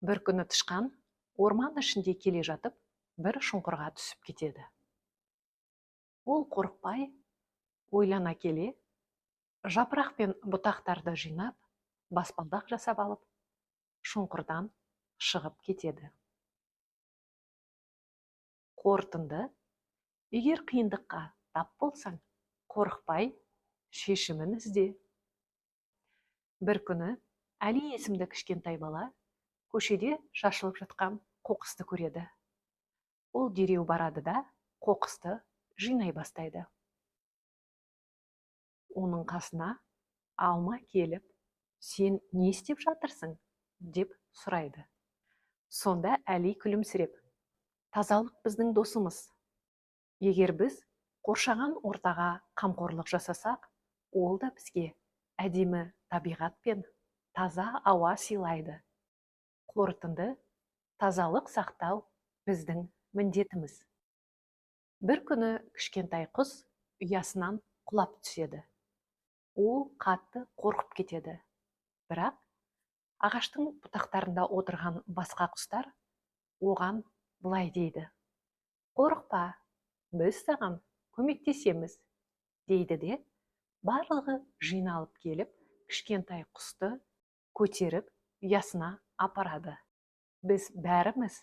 Бір күні тышқан орман ішінде келе жатып, бір шұңқырға түсіп кетеді. Ол қорықпай, ойлана келе, жапырақ пен бұтақтарды жинап, баспалдақ жасап алып, шұңқырдан шығып кетеді. Қорытынды: егер қиындыққа тап болсаң, қорықпай, шешімін ізде. Бір күні Әли есімді кішкентай бала көшеде шашылып жатқан қоқысты көреді. Ол дереу барады да, қоқысты жинай бастайды. Оның қасына Алма келіп, «Сен не істеп жатырсың?» деп сұрайды. Сонда Әли күлімсіреп: «Тазалық — біздің досымыз. Егер біз қоршаған ортаға қамқорлық жасасақ, ол да бізге әдемі табиғат пен таза ауа сыйлайды». Қорытынды: тазалық сақтау — біздің міндетіміз. Бір күні кішкентай құс ұясынан құлап түседі. Ол қатты қорқып кетеді. Бірақ ағаштың бұтақтарында отырған басқа құстар оған былай дейді: «Қорықпа, біз саған көмектесеміз», — дейді де, барлығы жиналып келіп, кішкентай құсты көтеріп, ұясына апарады. «Біз бәріміз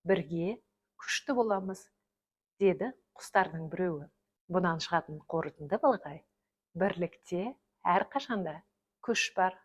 бірге күшті боламыз», — деді құстардың біреуі. Бұдан шығатын қорытынды, балақай, бірлікте әрқашанда күш бар.